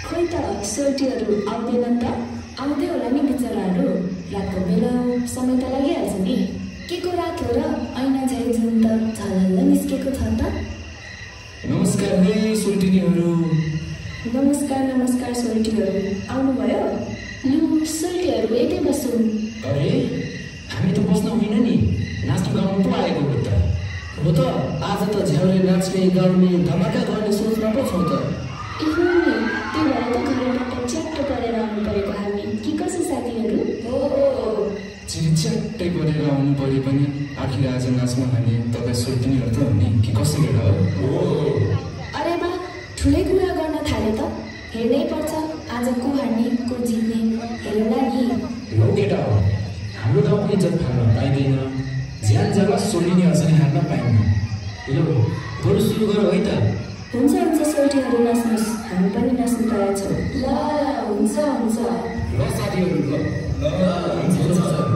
खोइ त सोल्टीहरू आउँदैनन् त आउँदै होला नि बिचराहरू रातको बेला समय त लागिहाल्छ नि के को रात हो र ऐना झै जुन त झलल्ल निस्केको छ त नमस्कार हे सोल्टिनीहरू नमस्कार नमस्कार सोल्टीहरू आउनुभयो लु सोल्टीहरू यतै बसौँ अरे हामी त बस्न होइन नि नाच्नु गाउनु पो आएको हो त आज त झ्याउरे नाच्ने गाउने धमाका गर्ने सोचमा पो छौँ त त्यो भएर त घरबाट च्याट्ट परेर आउनु परेको हामी कि कसो साथीहरू चिच्याट्टै गरेर आउनु पऱ्यो पनि आखिर आज नाच्न खाने तपाईँ सोल्टिनीहरू त हो नि कि कसो केटा हो अरे बा ठुलै कुरा गर्न थाले त हेर्नै पर्छ आज को हार्ने को जित्ने हेरौँला नि लौ केटा हो हाम्रो गाउँको इज्जत फाल्न पाइँदैन ज्यान जग्गा सोल्टिनीहरूसँग हार्न पाइँदैन ल बरु सुरु गर है त हुन्छ हुन्छ सोल्टीहरू नाच्नुहोस् हामी पनि नाच्नु तयार छौँ ल हुन्छ हुन्छ ल साथीहरू ल हुन्छ